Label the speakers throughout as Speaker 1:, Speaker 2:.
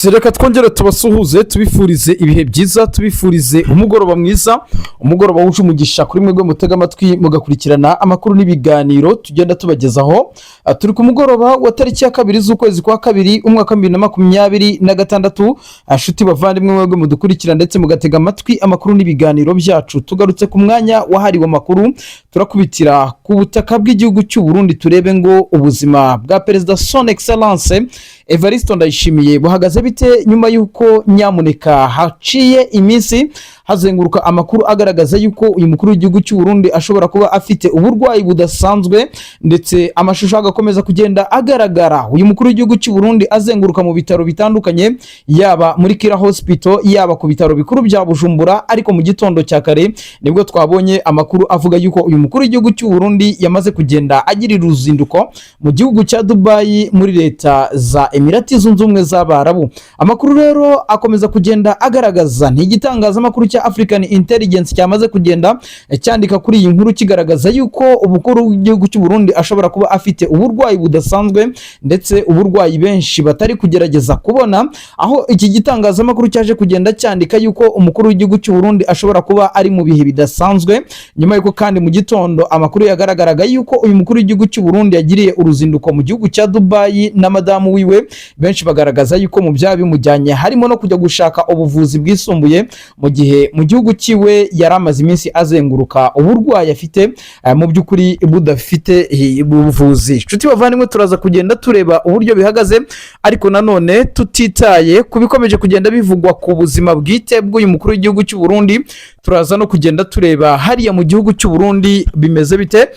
Speaker 1: Reka twongere tubasuhuze, tubifurize ibihe byiza, tubifurize umugoroba mwiza, umugoroba wuje umugisha kuri mwebwe mutega amatwi mugakurikirana amakuru n'ibiganiro tugenda tubagezaho. Turi ku mugoroba wa tariki ya 2 z'ukwezi kwa 2, umwaka wa 2026. Nshuti bavandimwe mwebwe mudukurikira ndetse mugatega amatwi amakuru n'ibiganiro byacu, tugarutse ku mwanya wahariwe amakuru. Turakubitira ku butaka bw'igihugu cy'u Burundi, turebe ngo ubuzima bwa Perezida Son Excellence Evariste Ndayishimiye buhagaze bite, nyuma y'uko nyamuneka haciye iminsi hazenguruka amakuru agaragaza yuko uyu mukuru w'igihugu cy'u Burundi ashobora kuba afite uburwayi budasanzwe, ndetse amashusho agakomeza kugenda agaragara uyu mukuru w'igihugu cy'u Burundi azenguruka mu bitaro bitandukanye, yaba muri Kira Hospital, yaba ku bitaro bikuru bya Bujumbura. Ariko mu gitondo cya kare nibwo twabonye amakuru avuga yuko uyu mukuru w'igihugu cy'u Burundi yamaze kugenda agirira uruzinduko mu gihugu cya Dubai, muri Leta za Emirati Zunze Ubumwe z'Abarabu. Amakuru rero akomeza kugenda agaragaza n'igitangazamakuru cya African Intelligence cyamaze kugenda cyandika kuri iyi nkuru, kigaragaza yuko umukuru w'igihugu cy'u Burundi ashobora kuba afite uburwayi budasanzwe, ndetse uburwayi benshi batari kugerageza kubona, aho iki gitangazamakuru cyaje kugenda cyandika yuko umukuru w'igihugu cy'u Burundi ashobora kuba ari mu bihe bidasanzwe, nyuma yuko kandi mu gitondo amakuru yagaragaraga yuko uyu mukuru w'igihugu cy'u Burundi yagiriye uruzinduko mu gihugu cya Dubai na madamu wiwe. Benshi bagaragaza yuko mu byaba bimujyanye harimo no kujya gushaka ubuvuzi bwisumbuye, mu gihe mu gihugu cyiwe yari amaze iminsi azenguruka uburwayi afite mu by'ukuri budafite ubuvuzi. Inshuti bavandimwe, turaza kugenda tureba uburyo bihagaze, ariko nanone tutitaye ku bikomeje kugenda bivugwa ku buzima bwite bw'uyu mukuru w'igihugu cy'u Burundi, turaza no kugenda tureba hariya mu gihugu cy'u Burundi bimeze bite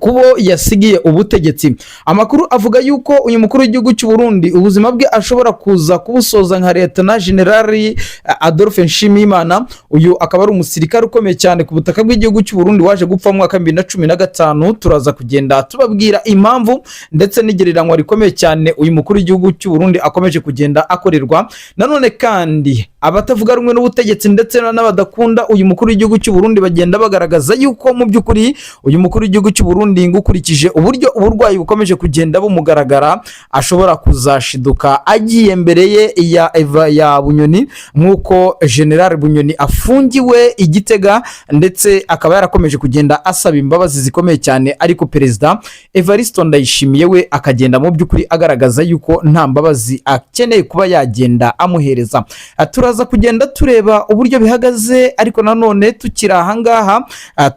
Speaker 1: kubo yasigiye ubutegetsi. Amakuru avuga yuko uyu mukuru w'igihugu cy'u Burundi ubuzima bwe ashobora kuza kubusoza nka Leta Generali Adolphe Nshimiyimana. Uyu akaba ari umusirikare ukomeye cyane ku butaka bw'igihugu cy'u Burundi waje gupfa mu mwaka wa 2015. Turaza kugenda tubabwira impamvu ndetse n'igereranywa rikomeye cyane uyu mukuru w'igihugu cy'u Burundi akomeje kugenda akorerwa. Nanone kandi abatavuga rumwe n'ubutegetsi ndetse n'abadakunda uyu mukuru w'igihugu cy'u Burundi bagenda bagaragaza yuko mu by'ukuri uyu mukuru w'igihugu cy'u Burundi, ngo ukurikije uburyo uburwayi bukomeje kugenda bumugaragara, ashobora kuzashiduka agiye mbere ye ya Eva ya Bunyoni, nk'uko General Bunyoni afungiwe i Gitega, ndetse akaba yarakomeje kugenda asaba imbabazi zikomeye cyane, ariko Perezida Evariste Ndayishimiye we akagenda mu by'ukuri agaragaza yuko nta mbabazi akeneye kuba yagenda amuhereza. Turaza kugenda tureba uburyo bihagaze, ariko nanone tukiri ahangaha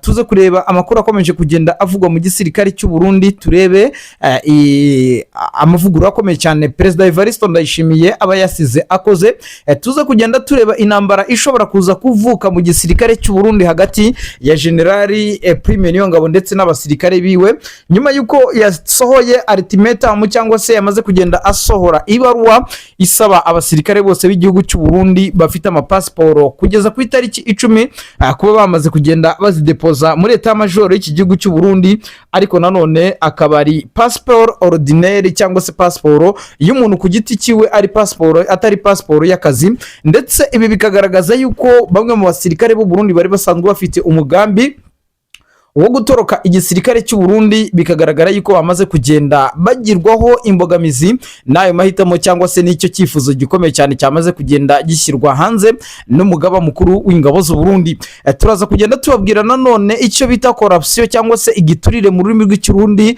Speaker 1: tuze kureba amakuru akomeje kugenda avugwa mu gisirikare cy'u Burundi, turebe amavugurura akomeye cyane Perezida Evariste Ndayishimiye aba yasize akoze. Tuze kugenda tureba intambara ishobora kuza kuvuka mu gisirikare cy'u Burundi hagati ya Generali Prime Niyongabo ndetse n'abasirikare biwe, nyuma y'uko yasohoye ultimatum cyangwa se yamaze kugenda asohora ibaruwa isaba abasirikare bose b'igihugu cy'u Burundi bafite amapasiporo kugeza ku itariki 10 kuba bamaze kugenda bazidepoza muri état-major y'iki gihugu cy'u Burundi. Ariko nanone akaba ari pasiporo ordinaire cyangwa se pasiporo y'umuntu ku giti cyiwe, ari pasiporo atari pasiporo y'akazi. Ndetse ibi bikagaragaza yuko bamwe mu basirikare b'u Burundi bari basanzwe bafite umugambi wo gutoroka igisirikare cy'u Burundi, bikagaragara yuko bamaze kugenda bagirwaho imbogamizi n'ayo mahitamo cyangwa se n'icyo cyifuzo gikomeye cyane cyamaze kugenda gishyirwa hanze n'umugaba mukuru w'ingabo z'u Burundi. Turaza kugenda tubabwira nanone icyo bita corruption cyangwa se igiturire mu rurimi rw'Ikirundi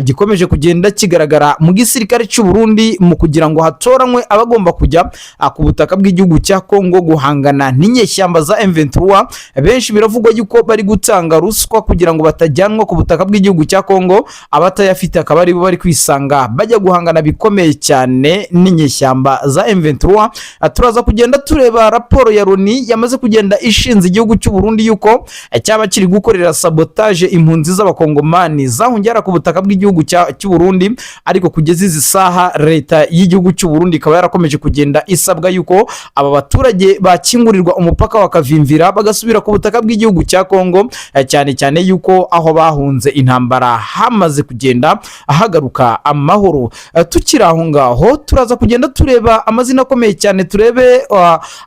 Speaker 1: gikomeje kugenda kigaragara mu gisirikare cy'u Burundi mu kugira ngo hatoranywe abagomba kujya ku butaka bw'igihugu cya Kongo guhangana n'inyeshyamba za M23. Benshi biravugwa yuko bari gutanga ruswa kugira ngo batajyanwa ku butaka bw'igihugu cya Kongo, abatayafite akaba aribo bari kwisanga bajya guhangana bikomeye cyane n'inyeshyamba za M23. Turaza kugenda tureba raporo ya Loni yamaze kugenda ishinze igihugu cy'u Burundi yuko cyaba kiri gukorera sabotage impunzi z'Abakongomani zahungira ku butaka bw'igihugu cy'u Burundi, ariko kugeza izi saha leta y'igihugu cy'u Burundi ikaba yarakomeje kugenda isabwa yuko aba baturage bakingurirwa umupaka wa Kavimvira bagasubira ku butaka bw'igihugu cya Kongo, cyane cyane. yuko aho bahunze intambara hamaze kugenda hagaruka amahoro. Tukiri aho ngaho, turaza kugenda tureba amazina akomeye cyane, turebe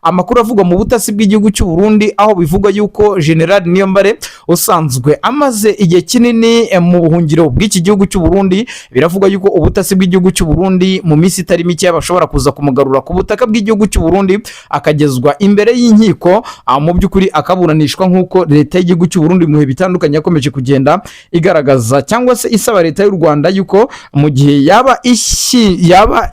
Speaker 1: amakuru avugwa mu butasi bw'igihugu cy'u Burundi, aho bivugwa yuko General Niyombare usanzwe amaze igihe kinini mu buhungiro bw'iki gihugu cy'u Burundi, biravugwa yuko ubutasi bw'igihugu cy'u Burundi mu minsi itari mike bashobora kuza kumugarura ku butaka bw'igihugu cy'u Burundi, akagezwa imbere y'inkiko, mu by'ukuri akaburanishwa nk'uko leta y'igihugu cy'u Burundi mu bihe bitandukanye yakomeje kugenda igaragaza cyangwa se isaba leta y'u Rwanda yuko mu gihe yaba ishyi yaba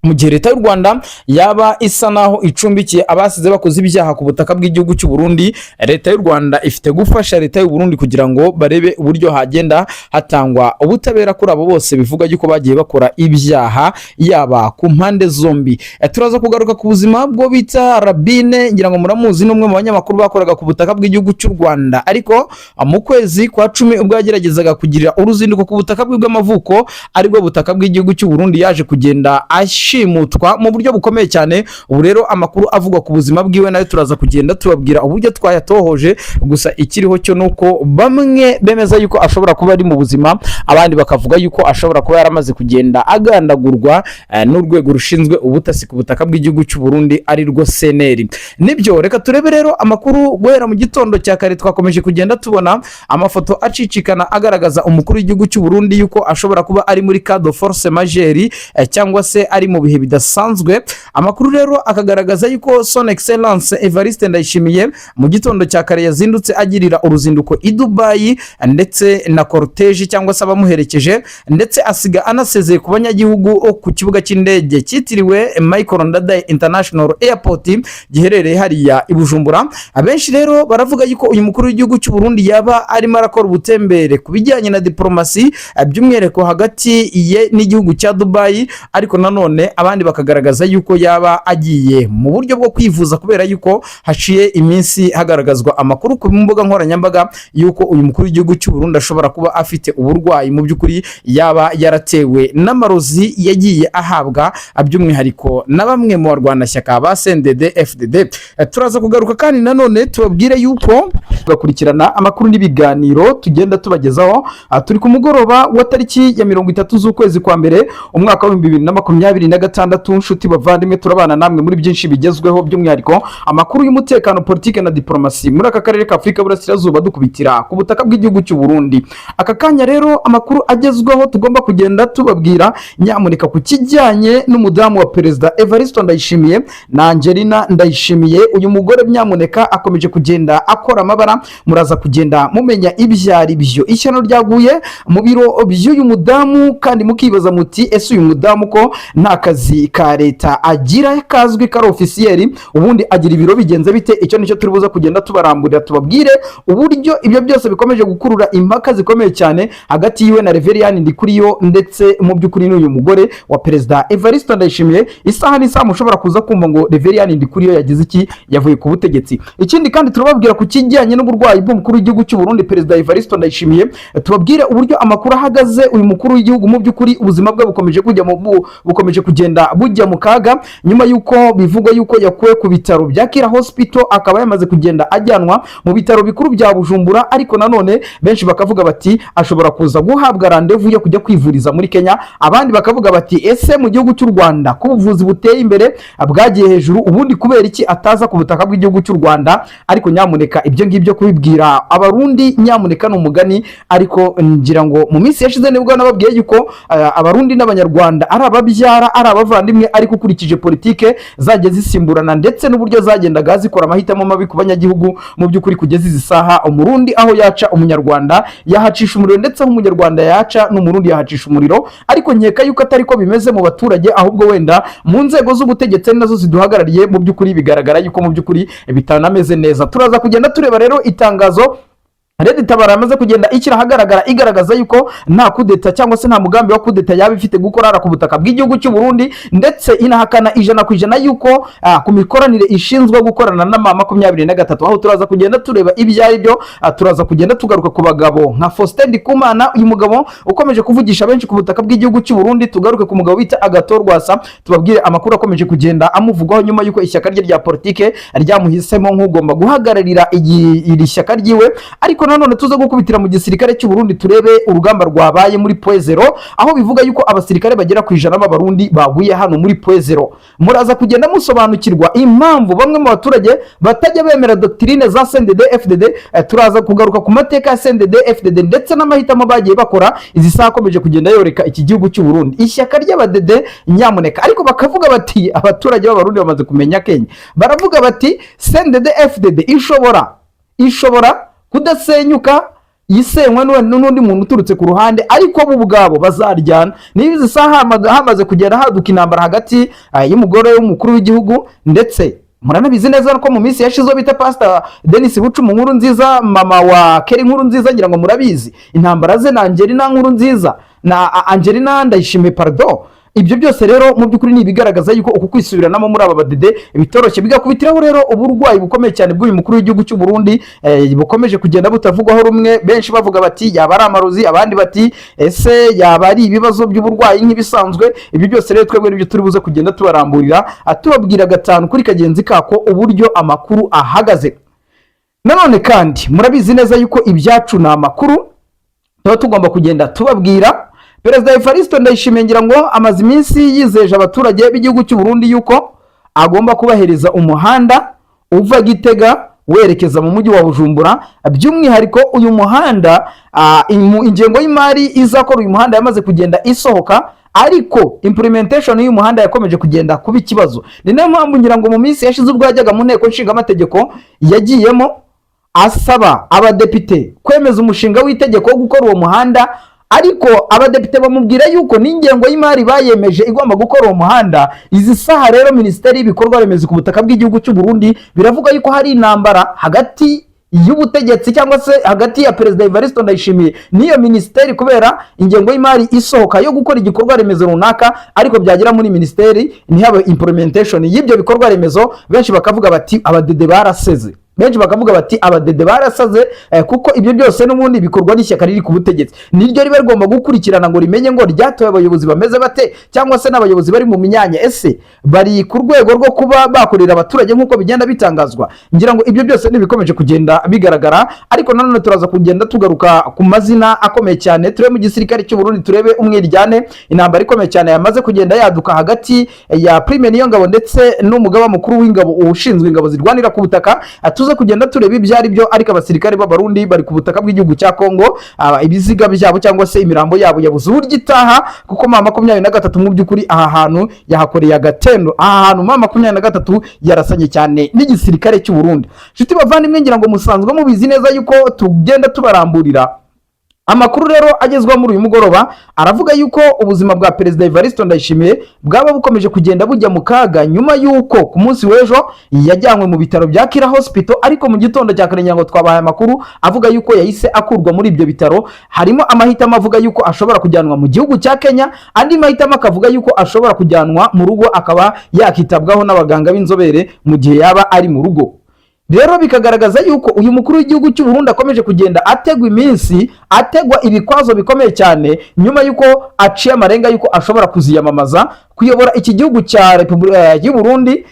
Speaker 1: mu gihe leta y'u Rwanda yaba isa naho icumbikiye abasize bakoze ibyaha ku butaka bw'igihugu cy'u Burundi, leta y'u Rwanda ifite gufasha leta y'u Burundi kugira ngo barebe uburyo hagenda hatangwa ubutabera kuri abo bose bivuga yuko bagiye bakora ibyaha, yaba ku mpande zombi. Turaza kugaruka ku buzima bwo bita Rabine. Ngira ngo muramuzi, ni umwe mu banyamakuru bakoraga ku butaka bw'igihugu cy'u Rwanda, ariko mu kwezi kwa 10 ubwo yageragezaga kugira uruzinduko ku butaka bwe bw'amavuko, aribwo butaka bw'igihugu cy'u Burundi, yaje kugenda ashimutwa mu buryo bukomeye cyane. Ubu rero amakuru avugwa ku buzima bwiwe nayo turaza kugenda tubabwira uburyo twayatohoje. Gusa ikiriho cyo ni uko bamwe bemeza yuko ashobora kuba ari mu buzima, abandi bakavuga yuko ashobora kuba yaramaze kugenda agandagurwa n'urwego rushinzwe ubutasi ku butaka bw'igihugu cy'u Burundi, ari rwo CNR. Nibyo, reka turebe rero amakuru. Guhera mu gitondo cya kare twakomeje kugenda tubona amafoto acicikana agaragaza umukuru w'igihugu cy'u Burundi yuko ashobora kuba ari muri cas de force majeure, cyangwa se ari mu bihe bidasanzwe. Amakuru rero akagaragaza yuko Son Excellence Evariste Ndayishimiye mu gitondo cya kare yazindutse agirira uruzinduko i Dubayi ndetse na cortège cyangwa se abamuherekeje, ndetse asiga anasezeye ku banyagihugu ku kibuga cy'indege cyitiriwe Michael Ndadaye International Airport giherereye hariya i Bujumbura. Abenshi rero baravuga yuko uyu mukuru w'igihugu cy'u Burundi yaba arimo arakora ubutembere ku bijyanye na diplomasi, by'umwihariko hagati ye n'igihugu cya Dubayi, ariko nanone abandi bakagaragaza yuko yaba agiye mu buryo bwo kwivuza, kubera yuko haciye iminsi hagaragazwa amakuru ku mbuga nkoranyambaga yuko uyu mukuru w'igihugu cy'u Burundi ashobora kuba afite uburwayi mu by'ukuri yaba yaratewe n'amarozi yagiye ahabwa, by'umwihariko na bamwe mu barwanashyaka ba CNDD FDD. Turaza kugaruka kandi nanone tubabwire yuko tugakurikirana amakuru n'ibiganiro tugenda tubagezaho. Turi ku mugoroba wa tariki ya 30 z'ukwezi kwa mbere, umwaka wa 2026. Nshuti bavandimwe, turabana namwe muri byinshi bigezweho, by'umwihariko amakuru y'umutekano, politike na diplomasi muri aka karere ka Afurika y'Uburasirazuba, dukubitira ku butaka bw'igihugu cy'u Burundi. Aka kanya rero amakuru agezweho tugomba kugenda tubabwira, nyamuneka, ku kijyanye n'umudamu wa Perezida Evariste Ndayishimiye na Angelina Ndayishimiye. Uyu mugore nyamuneka akomeje kugenda akora amabara, muraza kugenda mumenya ibyo ari byo. Ishyano ryaguye mu biro by'uyu mudamu, kandi mukibaza muti: "Ese uyu mudamu ko nta kazi ka leta agira kazwi kari officiel, ubundi agira ibiro bigenze bite?" Icyo nicyo turi buze kugenda tubaramburira, tubabwire uburyo ibyo byose bikomeje gukurura impaka zikomeye cyane hagati yiwe na Reveriyani Ndikuriyo, ndetse mu by'ukuri n'uyu mugore wa Perezida Evariste Ndayishimiye. Isaha n'isaha mushobora kuza kumva ngo Reveriyani Ndikuriyo yagize iki? Yavuye ku butegetsi. Ikindi kandi turababwira ku kijyanye n'uburwayi bw'umukuru w'igihugu cy'u Burundi, Perezida Evariste Ndayishimiye, tubabwire uburyo amakuru ahagaze. Uyu mukuru w'igihugu mu by'ukuri ubuzima bwe bukomeje kugenda bujya mu kaga, nyuma y'uko bivugwa yuko yakuwe ku bitaro bya Kira Hospital, akaba yamaze kugenda ajyanwa mu bitaro bikuru bya Bujumbura. Ariko nanone benshi bakavuga bati ashobora kuza guhabwa rendez-vous yo kujya kwivuriza muri Kenya, abandi bakavuga bati: "Ese mu gihugu cy'u Rwanda ko ubuvuzi buteye imbere, bwagiye hejuru, ubundi kubera iki ataza ku butaka bw'igihugu cy'u Rwanda?" Ariko nyamuneka ibyo ngibyo kubibwira Abarundi nyamuneka ni umugani. Ariko ngira ngo mu minsi yashize nibwo nababwiye yuko Abarundi n'Abanyarwanda ari ababyara, ari abavandimwe, ariko ukurikije politike zagiye zisimburana ndetse n'uburyo zagendaga zikora amahitamo mabi ku banyagihugu, mu by'ukuri kugeza izi saha Umurundi aho yaca Umunyarwanda yahacisha umuriro, ndetse aho Umunyarwanda yaca n'Umurundi yahacisha umuriro. Ariko nkeka yuko atari ko bimeze mu baturage, ahubwo wenda mu nzego z'ubutegetsi ari nazo ziduhagarariye, mu by'ukuri bigaragara yuko mu by'ukuri bitanameze neza. Turaza kugenda tureba rero itangazo Red Tabara yamaze kugenda ishyira ahagaragara, igaragaza yuko nta kudeta cyangwa se nta mugambi wa kudeta yaba ifite gukora ku butaka bw'igihugu cy'u Burundi, ndetse inahakana 100% yuko ku mikoranire ishinzwe gukorana na M23, aho turaza kugenda tureba ibyo ari byo. Turaza kugenda tugaruka ku bagabo nka Faustin Ndikumana, uyu mugabo ukomeje kuvugisha benshi ku butaka bw'igihugu cy'u Burundi. Tugaruke ku mugabo bita Agathon Rwasa, tubabwire amakuru akomeje kugenda amuvugwaho nyuma yuko ishyaka rye rya politike ryamuhisemo nk'ugomba guhagararira iri shyaka ryiwe. Ariko Ariko nanone tuze gukubitira mu gisirikare cy'u Burundi, turebe urugamba rwabaye muri Point Zéro, aho bivuga yuko abasirikare bagera ku 100 b'Abarundi baguye hano muri Point Zéro. Muraza kugenda musobanukirwa impamvu bamwe mu baturage batajya bemera doctrine za CNDD FDD. Turaza kugaruka ku mateka ya CNDD FDD ndetse n'amahitamo bagiye bakora izi saha akomeje kugenda yoreka iki gihugu cy'u Burundi, ishyaka ry'abadede nyamuneka. Ariko bakavuga bati abaturage b'Abarundi bamaze kumenya Kenya, baravuga bati CNDD FDD ishobora kudasenyuka, yisenywa n'undi muntu uturutse ku ruhande, ariko bo ubwabo bazaryana. Niba izi saha hamaze kugenda haduka intambara hagati y'umugore w'umukuru w'igihugu, ndetse muranabizi neza ko mu minsi yashize uwo bita Pasita Denis Bucumu Nkuru Nziza, mama wa Keri Nkuru Nziza, ngira ngo murabizi intambara ze na Angelina Nkuru Nziza na Angelina Ndayishimiye, pardon. Ibyo byose rero mu by'ukuri ni ibigaragaza yuko uku kwisubiranamo muri aba badede bitoroshye. Bigakubitiraho rero uburwayi bukomeye cyane bw'uyu mukuru w'igihugu cy'u Burundi, bukomeje kugenda butavugwaho rumwe. Benshi bavuga bati yaba ari amarozi, abandi bati ese yaba ari ibibazo by'uburwayi nk'ibisanzwe. Ibyo byose rero twebwe nibyo turi buze kugenda tubaramburira, tubabwira gatanu kuri kagenzi kako uburyo amakuru ahagaze. Nanone kandi murabizi neza yuko ibyacu ni amakuru tuba tugomba kugenda tubabwira. Perezida Evariste Ndayishimiye, ngira ngo amaze iminsi yizeje abaturage b'igihugu cy'u Burundi yuko agomba kubahereza umuhanda uva Gitega werekeza mu mujyi wa Bujumbura. By'umwihariko uyu muhanda, ingengo y'imari izakora uyu muhanda yamaze kugenda isohoka, ariko implementation y'uyu muhanda yakomeje kugenda kuba ikibazo. Ni nayo mpamvu ngira ngo mu minsi yashize ubwo yajyaga mu nteko nshingamategeko yagiyemo asaba abadepite kwemeza umushinga w'itegeko wo gukora uwo muhanda, ariko abadepite bamubwira yuko n'ingengo y'imari bayemeje igomba gukora uwo muhanda. Izi saha rero Minisiteri y'ibikorwa remezo ku butaka bw'igihugu cy'u Burundi biravuga yuko hari intambara hagati y'ubutegetsi cyangwa se hagati ya Perezida Evariste Ndayishimiye n'iyo minisiteri, kubera ingengo y'imari isohoka yo gukora igikorwa remezo runaka, ariko byagera muri minisiteri ntihabe implementation y'ibyo bikorwa remezo. Benshi bakavuga bati abadede baraseze, benshi bakavuga bati abadede barasaze, kuko ibyo byose n'ubundi bikorwa n'ishyaka riri ku butegetsi, niryo riba rigomba gukurikirana ngo rimenye ngo ryatoye abayobozi bameze bate, cyangwa se n'abayobozi bari mu myanya ese bari ku rwego rwo kuba bakorera abaturage nk'uko bigenda bitangazwa. Ngira ngo ibyo byose ntibikomeje kugenda bigaragara. Ariko nanone turaza kugenda tugaruka ku mazina akomeye cyane, turebe mu gisirikare cy'u Burundi, turebe umwiryane, intambara ikomeye cyane yamaze kugenda yaduka hagati ya Prime Niyongabo ndetse n'umugaba mukuru w'ingabo ushinzwe ingabo zirwanira ku butaka. Tuze kugenda tureba ibyo ari byo. Ariko abasirikare b'Abarundi bari ku butaka bw'igihugu cya Kongo, ibiziga byabo cyangwa se imirambo yabo yabuze uburyo itaha, kuko M23 mu by'ukuri aha hantu yahakoreye agatendo. Aha hantu M23 yarasanye cyane n'igisirikare cy'u Burundi. Nshuti bavandimwe, ngira ngo musanzwe mubizi neza yuko tugenda tubaramburira amakuru. Rero agezweho muri uyu mugoroba aravuga yuko ubuzima bwa Perezida Evariste Ndayishimiye bwaba bukomeje kugenda bujya mu kaga, nyuma y'uko ku munsi w'ejo yajyanywe mu bitaro bya Kira Hospital, ariko mu gitondo cya kare ngira ngo twabahaye amakuru avuga yuko yahise akurwa muri ibyo bitaro. Harimo amahitamo avuga yuko ashobora kujyanwa mu gihugu cya Kenya, andi mahitamo akavuga yuko ashobora kujyanwa mu rugo akaba yakitabwaho n'abaganga b'inzobere mu gihe yaba ari mu rugo. Rero bikagaragaza yuko uyu mukuru w'igihugu cy'u Burundi akomeje kugenda ategwa iminsi, ategwa ibikwazo bikomeye cyane, nyuma y'uko aciye amarenga y'uko ashobora kuziyamamaza kuyobora iki gihugu cya Repubulika y'u Burundi,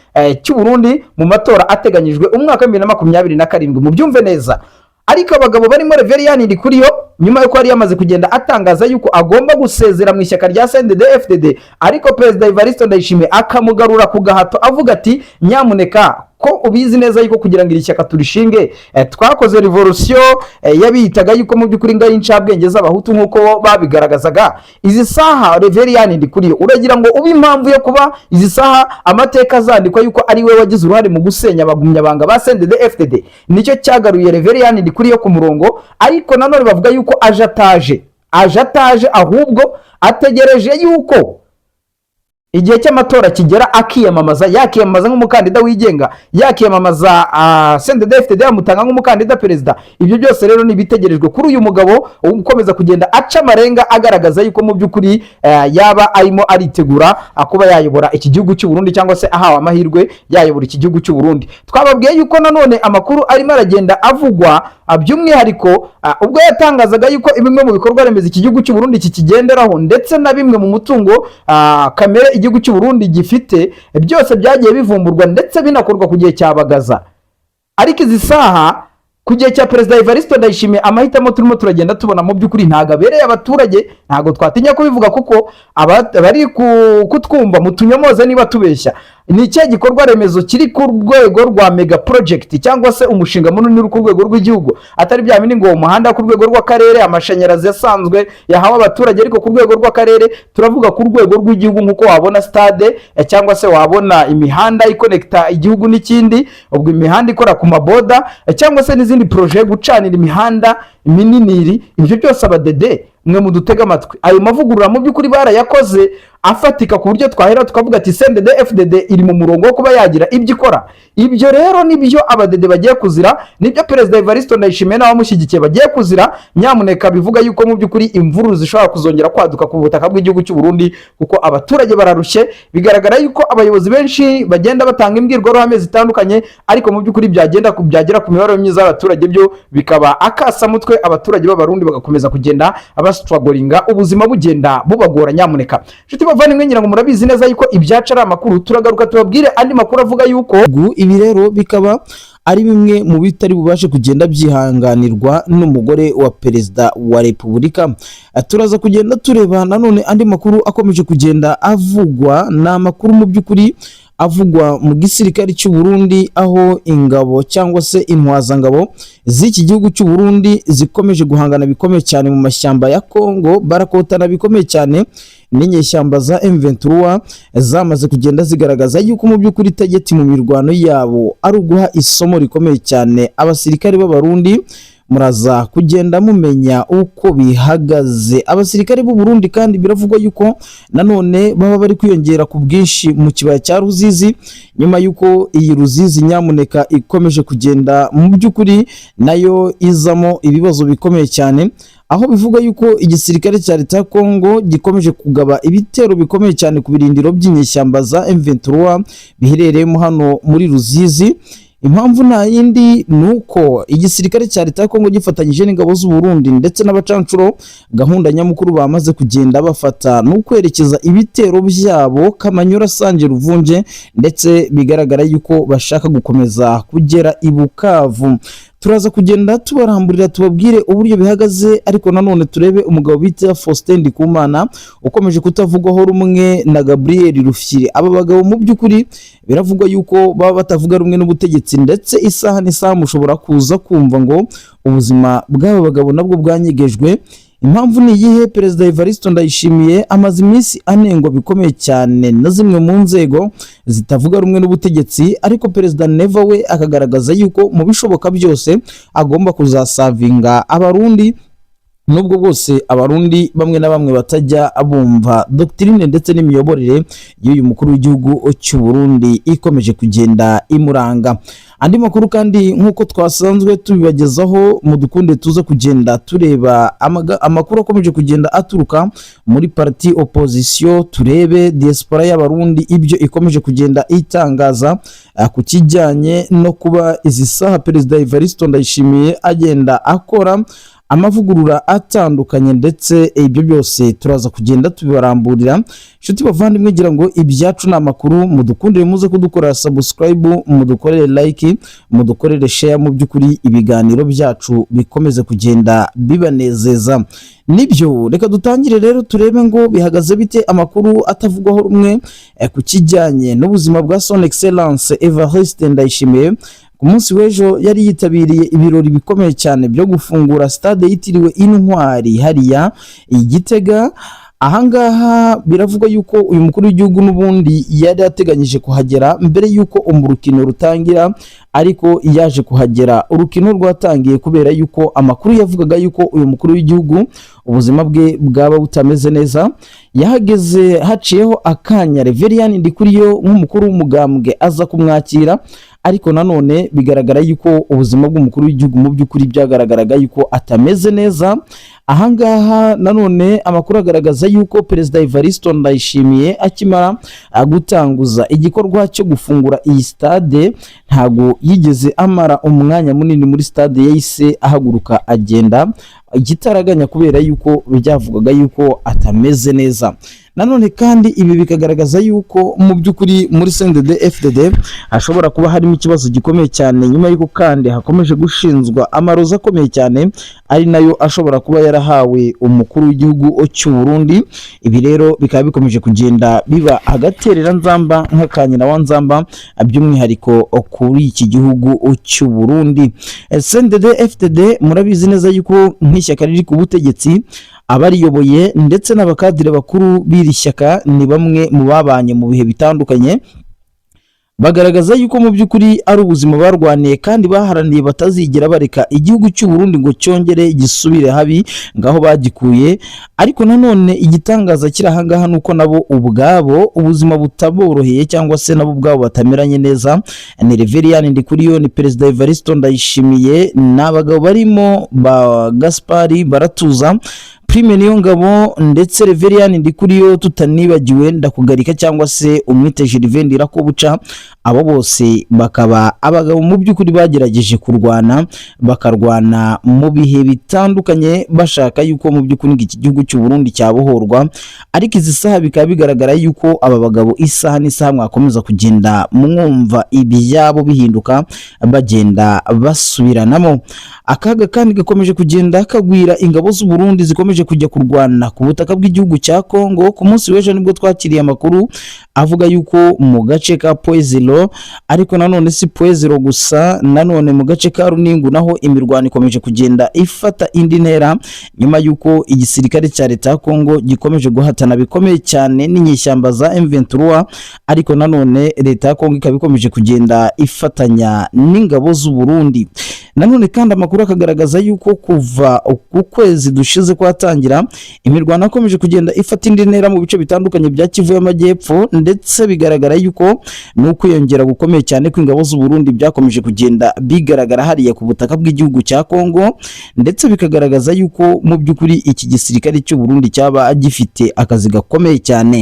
Speaker 1: cy'u Burundi mu matora ateganyijwe umwaka wa 2027. Mubyumve neza. Ariko abagabo barimo Reverien Ndikuriyo, nyuma y'uko yari yamaze kugenda atangaza yuko agomba gusezera mu ishyaka rya CNDD FDD, ariko Perezida Evariste Ndayishimiye akamugarura ku gahato, avuga ati nyamuneka, ko ubizi neza yuko kugira ngo iri shyaka turishinge, twakoze revolution, yabitaga yuko mu by'ukuri ngo ari incabwenge z'Abahutu nk'uko babigaragazaga. Izi saha Reverien Ndikuriyo uragira ngo ube impamvu yo kuba izi saha amateka azandikwa yuko ari we wagize uruhare mu gusenya abagumyabanga ba CNDD FDD? Nicyo cyagaruye Reverien Ndikuriyo ku murongo. Ariko nanone bavuga yuko aje ataje, ahubwo ategereje yuko igihe cy'amatora kigera akiyamamaza, yakiyamamaza nk'umukandida wigenga, yakiyamamaza CNDD FDD yamutanga nk'umukandida perezida. Ibyo byose rero ni ibitegerejwe kuri uyu mugabo ukomeza kugenda aca amarenga, agaragaza yuko mu by'ukuri yaba arimo aritegura kuba yayobora iki gihugu cy'u Burundi, cyangwa se ahawe amahirwe yayobora iki gihugu cy'u Burundi. Twababwiye yuko nanone amakuru arimo aragenda avugwa, by'umwihariko ubwo yatangazaga yuko bimwe mu bikorwa remezo iki gihugu cy'u Burundi kikigenderaho ndetse na bimwe mu mutungo kamere igihugu cy'u Burundi gifite byose byagiye bivumburwa ndetse binakorwa ku gihe cya Bagaza, ariko izi saha kugira ngo ibikorwa remezo bigerweho bisaba amafaranga. Ku gihe cya Perezida Evariste Ndayishimiye, amahitamo turimo turagenda tubona mu by'ukuri ntabwo abereye abaturage. Ntabwo twatinya kubivuga kuko bari kutwumva, mutunyomoze niba tubeshya. Ni ikihe gikorwa remezo kiri ku rwego rwa mega project cyangwa se umushinga munini uri ku rwego rw'igihugu, atari bya bindi ngo umuhanda ku rwego rw'akarere, amashanyarazi asanzwe yahawe abaturage ariko ku rwego rw'akarere? Turavuga ku rwego rw'igihugu, nk'uko wabona stade cyangwa se wabona imihanda ikonekita igihugu n'ikindi, ubwo imihanda ikora ku maboda cyangwa se n'izindi projet, gucanira imihanda minini. Ibyo byose, abadede mwe mudutega amatwi, ayo mavugurura mu by'ukuri barayakoze afatika ku buryo twahera tukavuga ati CNDD FDD iri mu murongo wo kuba yagira ibyo ikora? Ibyo rero nibyo abadede bagiye kuzira, nibyo Perezida Evariste Ndayishimiye n'abamushyigikiye bagiye kuzira nyamuneka. Bivuga yuko mu by'ukuri imvururu zishobora kuzongera kwaduka ku butaka bw'igihugu cy'u Burundi, kuko abaturage bararushye. Bigaragara yuko abayobozi benshi bagenda batanga imbwirwaruhame zitandukanye, ariko mu by'ukuri byagera ku mibereho myiza y'abaturage byo bikaba akasamutwe, abaturage b'Abarundi bagakomeza kugenda bastrugglinga, ubuzima bugenda bubagora nyamuneka. Inshuti bavandimwe, ngira ngo murabizi neza yuko ibyacu ari amakuru. Turagaruka tubabwire andi makuru avuga yuko
Speaker 2: Ibi rero bikaba ari bimwe mu bitari bubashe kugenda byihanganirwa n'umugore wa Perezida wa Repubulika. Turaza kugenda tureba nanone andi makuru akomeje kugenda avugwa. Ni amakuru mu by'ukuri avugwa mu gisirikare cy'u Burundi, aho ingabo cyangwa se intwazangabo z'iki gihugu cy'u Burundi zikomeje guhangana bikomeye cyane mu mashyamba ya Kongo, barakotana bikomeye cyane n'inyeshyamba za M23 zamaze kugenda zigaragaza yuko mu by'ukuri target mu mirwano yabo ari uguha isomo rikomeye cyane abasirikare b'Abarundi. Muraza kugenda mumenya uko bihagaze. Abasirikare b'u Burundi kandi biravugwa yuko nanone baba bari kwiyongera ku bwinshi mu kibaya cya Ruzizi, nyuma yuko iyi Ruzizi nyamuneka ikomeje kugenda mu by'ukuri nayo izamo ibibazo bikomeye cyane, aho bivuga yuko igisirikare cya leta ya Kongo gikomeje kugaba ibitero bikomeye cyane ku birindiro by'inyeshyamba za M23 biherereyemo hano muri Ruzizi. Impamvu nta yindi, ni uko igisirikare cya leta ya Kongo gifatanyije n'ingabo z'u Burundi ndetse n'abacancuro, gahunda nyamukuru bamaze kugenda bafata ni ukwerekeza ibitero byabo Kamanyura, Sange, Ruvunge, ndetse bigaragara yuko bashaka gukomeza kugera i Bukavu. Turaza kugenda tubaramburira, tubabwire uburyo bihagaze, ariko nanone turebe umugabo bita Faustin Ndikumana ukomeje kutavugwaho rumwe na Gabriel Rufyiri. Aba bagabo mu by'ukuri biravugwa yuko baba batavuga rumwe n'ubutegetsi, ndetse isaha n'isaha mushobora kuza kumva ngo ubuzima bw'aba bagabo nabwo bwanyegejwe. Impamvu ni iyihe? Perezida Evariste Ndayishimiye amaze iminsi anengwa bikomeye cyane na zimwe mu nzego zitavuga rumwe n'ubutegetsi, ariko Perezida Neva we akagaragaza yuko mu bishoboka byose agomba kuzasavinga Abarundi, nubwo bwose Abarundi bamwe na bamwe batajya bumva doctrine ndetse n'imiyoborere y'uyu mukuru w'igihugu cy'u Burundi ikomeje kugenda imuranga. Andi makuru kandi, nk'uko twasanzwe tubibagezaho, mu dukunde tuza kugenda tureba amakuru akomeje kugenda aturuka muri parti opposition, turebe diaspora y'Abarundi ibyo ikomeje kugenda itangaza ku kijyanye no kuba izi saha Perezida Evariste Ndayishimiye agenda akora amavugurura atandukanye, ndetse ibyo byose turaza kugenda tubibaramburira. Inshuti bavandimwe, ngira ngo ibyacu ni amakuru. Mudukundire muze kudukorera subscribe, mudukorere like, mudukorere share, mu by'ukuri ibiganiro byacu bikomeze kugenda bibanezeza. Nibyo, reka dutangire rero turebe ngo bihagaze bite. Amakuru atavugwaho rumwe ku kijyanye n'ubuzima bwa Son Excellence Evariste Ndayishimiye. Ku munsi w'ejo yari yitabiriye ibirori bikomeye cyane byo gufungura stade yitiriwe Intwari hariya i Gitega. Ahangaha biravugwa yuko uyu mukuru w'igihugu n'ubundi yari ateganyije kuhagera mbere yuko urukino rutangira, ariko yaje kuhagera urukino rwatangiye, kubera yuko amakuru yavugaga yuko uyu mukuru w'igihugu ubuzima bwe bwaba butameze neza. Yahageze haciyeho akanya, Reverien Ndikuriyo nk'umukuru w'umugambwe aza kumwakira, ariko nanone bigaragara yuko ubuzima bw'umukuru w'igihugu mu by'ukuri byagaragaraga yuko atameze neza. Ahangaha nanone amakuru agaragaza yuko Perezida Evariste Ndayishimiye akimara gutanguza igikorwa cyo gufungura iyi stade, ntago yigeze amara umwanya munini muri stade, yahise ahaguruka agenda igitaraganya, kubera yuko byavugaga yuko atameze neza. Nanone kandi ibi bikagaragaza yuko mu by'ukuri muri CNDD FDD hashobora kuba harimo ikibazo gikomeye cyane, nyuma y'uko kandi hakomeje gushinzwa amarozi akomeye cyane, ari nayo ashobora kuba yarahawe umukuru w'igihugu cy'u Burundi. Ibi rero bikaba bikomeje kugenda biba agatereranzamba nk'akanyina wa nzamba, by'umwihariko kuri iki gihugu cy'u Burundi. CNDD FDD murabizi neza yuko nk'ishyaka riri ku butegetsi, abariyoboye ndetse n'abakadire bakuru b'iri shyaka ni bamwe mu babanye mu bihe bitandukanye, bagaragaza yuko mu by'ukuri ari ubuzima barwaniye kandi baharaniye, batazigera bareka igihugu cy'u Burundi ngo cyongere gisubire habi ngaho bagikuye. Ariko nanone igitangaza kiri aha ngaha ni uko nabo ubwabo ubuzima butaboroheye, cyangwa se nabo ubwabo batameranye neza. Ni Reverien Ndikuriyo, ni Perezida Evariste Ndayishimiye, ni abagabo barimo ba Gaspari Baratuza, Prime Niyongabo ndetse Reverien Ndikuriyo, tutanibagiwe Ndakugarika cyangwa se umwite Gervais Ndirakobuca. Abo bose bakaba abagabo mu by'ukuri bagerageje kurwana, bakarwana mu bihe bitandukanye, bashaka yuko mu by'ukuri iki gihugu cy'u Burundi cyabohorwa. Ariko izi saha bikaba bigaragara yuko aba bagabo isaha n'isaha mwakomeza kugenda mwumva ibyabo bihinduka, bagenda basubiranamo. Akaga kandi gakomeje kugenda kagwira ingabo z'u Burundi zikomeje kujya kurwana ku butaka bw'igihugu cya Kongo. Ku munsi w'ejo nibwo twakiriye amakuru avuga yuko mu gace ka Poezero, ariko nanone si Poezero gusa, nanone mu gace ka Runingu naho imirwano ikomeje kugenda ifata indi ntera, nyuma yuko igisirikare cya leta ya Kongo gikomeje guhatana bikomeye cyane n'inyeshyamba za M23. Ariko nanone leta ya Kongo ikaba ikomeje kugenda ifatanya n'ingabo z'u Burundi. Nanone kandi amakuru akagaragaza yuko kuva ku kwezi dushize kwatangira, imirwano yakomeje kugenda ifata indi ntera mu bice bitandukanye bya Kivu y'Amajyepfo, ndetse bigaragara yuko n'ukwiyongera gukomeye cyane kw'ingabo z'u Burundi byakomeje kugenda bigaragara hariya ku butaka bw'igihugu cya Kongo, ndetse bikagaragaza yuko mu by'ukuri iki gisirikare cy'u Burundi cyaba gifite akazi gakomeye cyane.